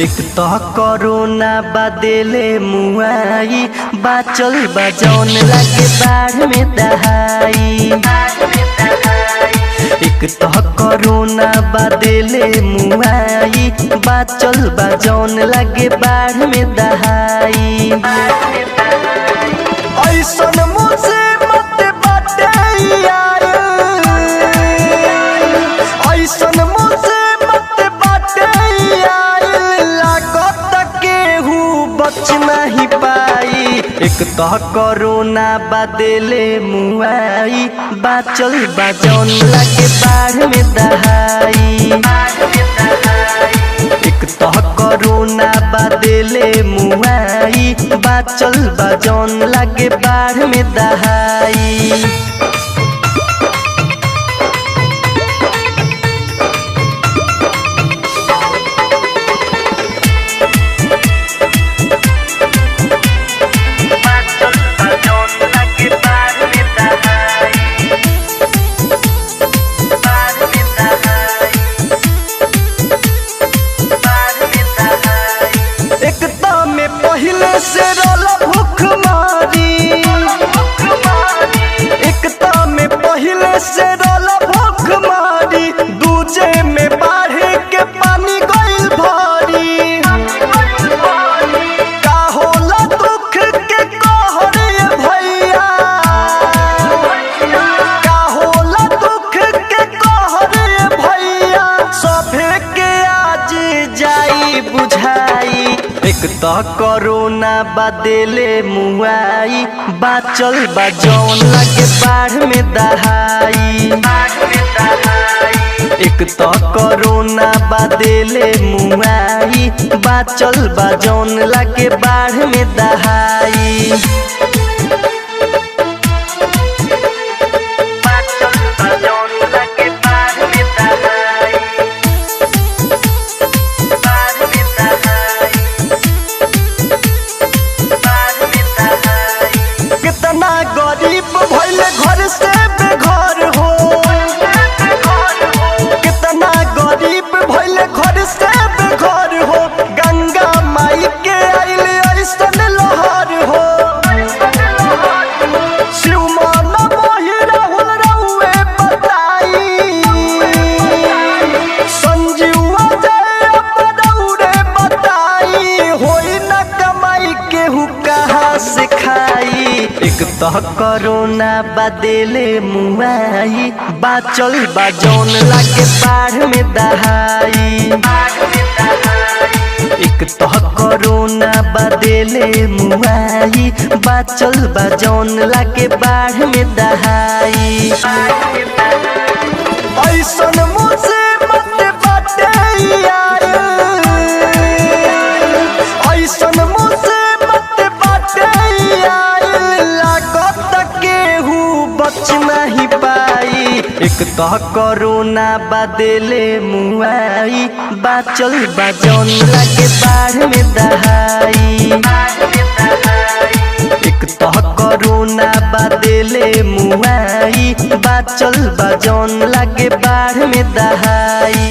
एक तो कोरोना बदले मुआई, बाचल बजौन लगे बाढ़ में दहाई। एक तो कोरोना बदले मुआई, बाचल बजौन लगे बाढ़ में दहाई। ऐसन मुसीबत बाटे यार, ऐसन मुसीबत बाटे यार, लागत केहू बच नहीं पाई। एक तो कोरोना बदले मुआई, बाचल बजौन लगे बाढ़ में दहाई। एक तो कोरोना बदले मुआई, बाचल बजौन लगे बाढ़ में दहाई। एकता में पहले से रोल भूख मारी, एकता में पहले से रोल भूख मारी, दूजे में बाढ़ के पानी गइल भारी। का होला दुख के कहर ये भैया, का होला दुख के कहर ये भैया, सभे के आज जाई बुझाई। एक तो कोरोना बदले मुआई, बाचल बजौन लगे बाढ़ में दहाई। एक तो कोरोना बदले मुआई, बाचल बजौन लगे बाढ़ में दहाई। कितना गरीब भइल घर से बेघर हो, कितना गरीब भइल घर से बेघर हो, गंगा माई के आइल ऐसन लहर हो। शिव मन मोहि राहुल रउए बताई, संजीवा जय रउरे बताई, होई न कमाई केहू कहाँ से खाई। एक तो कोरोना बदले मुआई, बाचल बजौन लगे बाढ़ में दहाई। एक तो कोरोना बदले मुआई, बाचल बजौन लगे बाढ़ में दहाई। ऐसन मुसीबत बाटे यार, ऐसन मुसीबत बाटे यार, लागत केहू बच नहीं पाई। एक तो कोरोना बदले मुआई, बाचल बजौन लगे बाढ़ में दहाई। एक तो कोरोना बदले मुआई, बाचल बजौन लगे बाढ़ में दहाई।